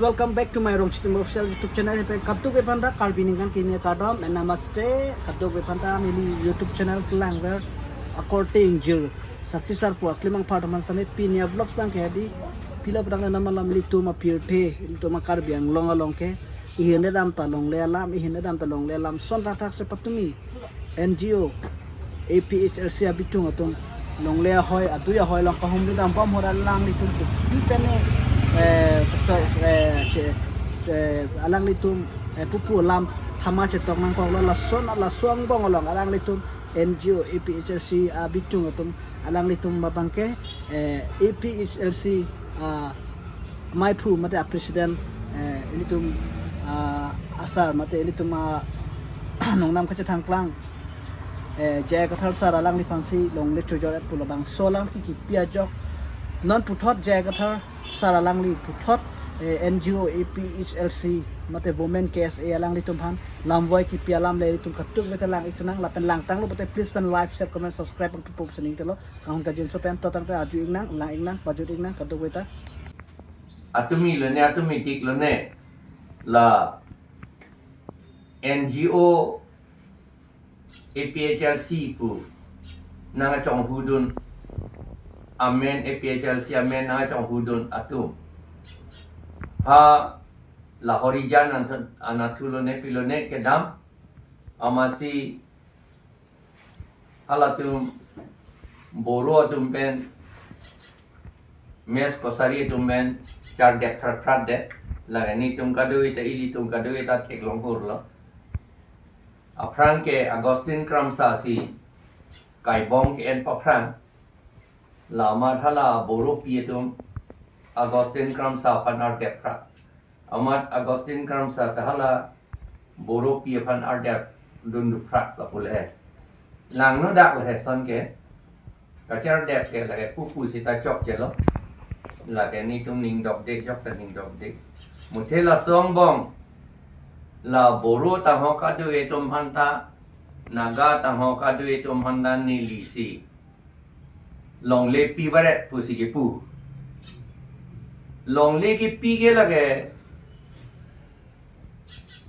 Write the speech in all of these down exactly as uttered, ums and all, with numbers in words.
Welcome back to my Rongchitim Official YouTube channel. Ipe kadokave aphanta Karbi Ningkan Kimi Kardom and Namaste. Kadokave aphanta neli YouTube channel kelang ver akorte ingjir sakhi sarpo aklimang part man sitame pini a-vlogs abang ke hedi pilo pedang nama alam ilitum apirthe, ilitum a-Karbi Anglong along ke ihin dam ta longle alam, ihin dam ta longle alam son thakthak si patumi N G O, A P H L C abitung atum longle ahoi, adui ahoi along kahumri dam bom ahut alanglitum pu pi pen ne, eh, eh, che, eh, alanglitum, eh, pupu alam thama chetok nangkoklo, lason, laso angbong along alanglitum N G O, A P H L C abitung atum alanglitum abang ke, eh, A P H L C, ah, maiphu mate a-president, eh, ilitum, ah, asar mate ilitum, ah, nongnam kachethangplang, eh, J I Kathar sir alangliphan si longle chojor-et pu labangso alam ke kipi ajok. Non puthot J I Kathar sir alangli puthot, eh, N G O, A P H L C mate Women K S A alanglitum aphan lamvoi kipi alam le ilitum kadokave ta lang-ik thunang, lapen langtanglo pute please pen like, share, comment, subscribe nangpipo pusi ningtelo. Kanghon kajinso pen to tangte arju-ik nang, lang-ik nang, pajut-ik nang kadokave ta. Atumi lone, atumi tik lone, la N G O A P H L C pu nangkachonghudun amen, A P H L C amen nangkachonghudun atum ha la Horijan anatthu, anatthu lone pilo ne kedam, amatsi halatum Boro atum pen, Mech Kachari atum pen chardep phratphrat det. Lake netum kadokave ta, ilitum kadokave ta theklong hurlo. Aphrang ke Augustine Kramsa si kaibong ke-en paphrang. La amat hala Boropi atum Augustine Kramsa aphan ardep phrat. Amat Augustine Kramsa ta hala Boropi aphan ardep dun du phrat lapu le. Langno dak le son ke. Kachardep ke lake pupu sita chokchelo. Lake netum ning dokde, jok ta ning dokde. Muthe laso angbong la Boro tangho kadokave atum aphanta, Naga tangho kadokave atum aphanta neli si longle pi varet pusi kipu. Longle kipi ke lake,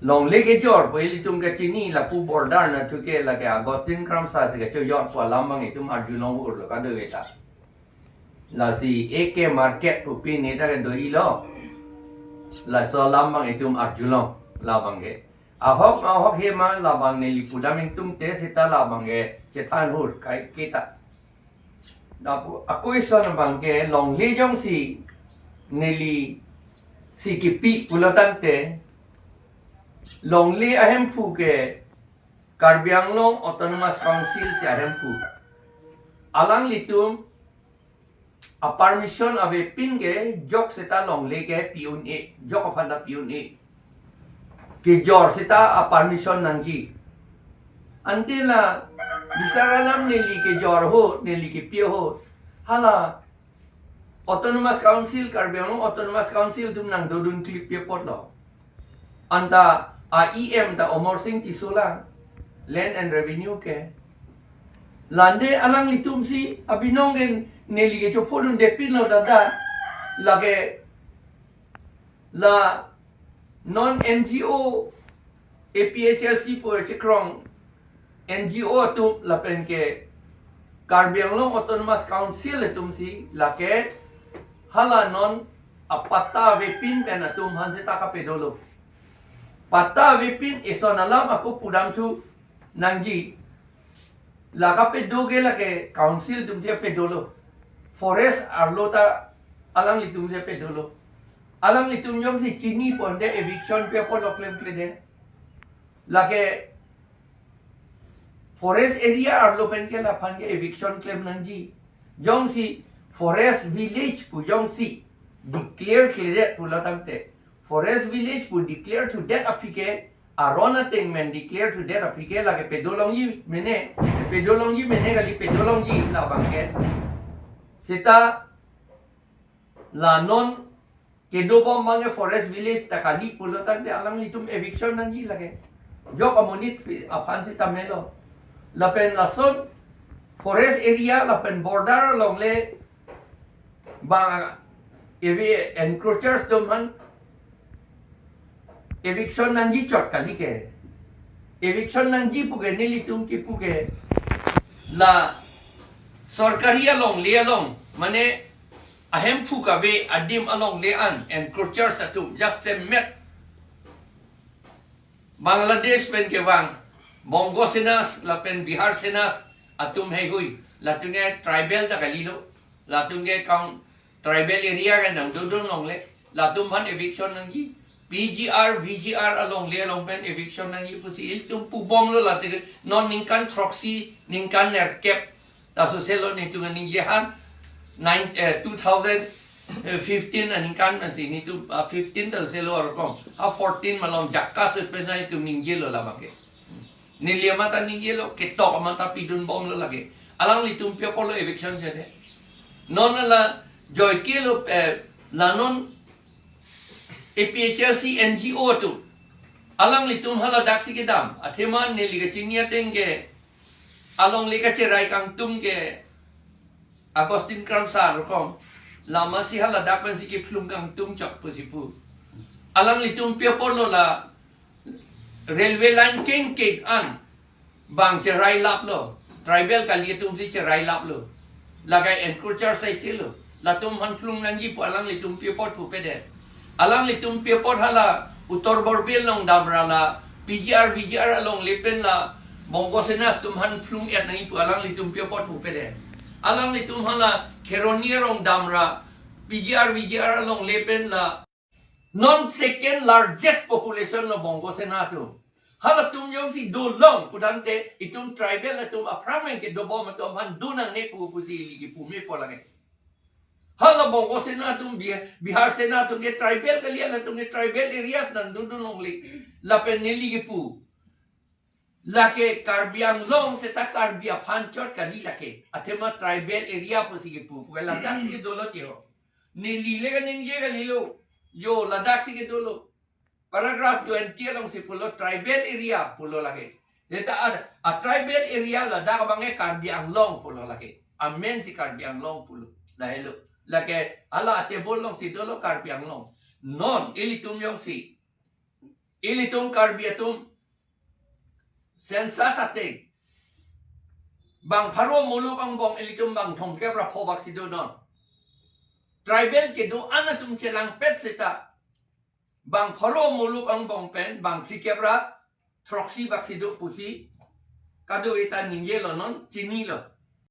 longle kejor pu ilitum kachini lapu border anatthu ke lake Augustine Kramsa si kachojor pu alam abang itum arjulong urlo kadokave ta. Lasi A K Market pu pini ta kedo-ilo. Laso alam abang itum arjulong labang ke. Ahok ahok he ma labang neli pudam ingtungte sita labang ke chethan hur kai kita. Lapu ako ison abang ke longle jongsi neli si kipi pulo tangte, longle ahemphu ke Karbi Anglong Autonomous Council si ahemphu. Alanglitum a-permission avepin ke jok sita longle ke pi un-e, jok aphan ta pi un-e. Kejor sita a-permission nangji. Ante la bisar alam neli kejor ahut, neli kepi ahut, hala Autonomous Council, Karbi Anglong Autonomous Council atum nangdodun klippi apotlo. Anta a-E M ta Amarsing Tisso lang, Land and Revenue ke. Lande alanglitum si abinong ke neli kechophodundepinlo dada. Lake la non N G O A P H L C pu chekrong N G O atum lapen ke Karbi Anglong Autonomous Council atum si lake hala non apatta avepin pen atum aphan sita kapedolo. Patta avepin eson alam ako pudamthu nangji. La kapedo ke lake council atum si pedolo. Forest arlo ta alanglitum si pedolo. Alanglitum jongsi chini ponte eviction pi apotlo klemkledet. Lake forest area arlo pen ke laphan ke eviction klem nangji. Jongsi forest village pu jongsi declare kledet pulo tangte, forest village pu declare thudet aphi ke, aron ateng men declare thudet aphi ke lake pedolongji mene, pedolongji mene kali, pedolongji labang ke. Sita la non kedobom abang ke forest village ta kali pulo tangte alanglitum eviction nangji lake. Jok amonit pi-, aphan sita melo. Lapen lason forest area lapen border along le bang evi encroachers atum aphan Eviction nangji chot kali ke. Eviction nangji pu ke nelitum kipu ke la sorkari alongle along, mane ahemphu kave adim alongle an encroachers atum jasemet Bangladesh pen kevang, Bongo Sena lapen Bihar Sena atum heihui, latum ke tribal ta kalilo, latum ke kang tribal area ke nangdodun longle, latum aphan eviction nangji. P G R, V G R alongle along pen eviction nangji pusi ilitum pubomlo, latum non ningkan throksi, ningkan nerkep ta soselo nelitum kaningje aphan. Nine, eh, two thousand fifteen aningkan pensi nelitum, ah, fifteen ta soselo arkom. Ha fourteen malom jaka sut pen nelitum ningjelo labang ke. Neli amat ta ningjelo, ketok amat ta pidunbomlo lake. Alanglitum pi aporlo eviction sede. Non la joike lo, eh, la non A P H L C N G O atum. Alanglitum hala daksi kedam. Athema neli kachini ateng ke alongle kacherai kangtum ke Augustine Kramsa arkom. Lama si hala dak pensi kephlung kangtum chot pusi pu. Alanglitum pi aporlo la railway line kengkeng an bang cherai laplo, tribal kali atum si cherai laplo. Lake encroacher sai selo. Latum aphan phlung nangji pu alanglitum pi apot pupe de. Alanglitum pi apot hala Uttar Borbil along damra la P G R, V G R alongle pen la Bongo Sena atum aphan phlung et nangji pu alanglitum pi apot pupe de. Alanglitum hala Kheroni arong damra P G R, V G R alongle pen la non second largest population lo Bongo Sena atum. Halatum jongsi dolong pudamte itum tribal atum aphrang nangkedobom atum aphan do nangne pu pusi ili kipu mepo lake. Hala Bongo Sena atum, Bih-, Bihar Sena atum ke tribal kali, halatum ke tribal areas nangdodun longle. Lapen neli kipu, lake Karbi Anglong seta Karbi aphan chot kali lake. Athema tribal area pusi kipu. Pu ke ladak si dolo tiho. Neli le kaningje kalilo. Jo, ladak si kedolo. Paragraph twenty alongsi pulo tribal area pulo lake. Seta a, a tribal area ladak abang ke Karbi Anglong pulo lake. Amen si Karbi Anglong pulo. Lahelo. Lake hala a table alongsi dolo Karbi Anglong. Non ilitum jongsi, ilitum Karbi atum census ateng bang pharo muluk angbong ilitum bang thomkep ra pho bak si do non. Tribal kedo-an atum chelangpet seta bang pharo muluk angbong pen bang phlikep ra throksi bak si do pusi kadokave ta ningjelo, non chinilo.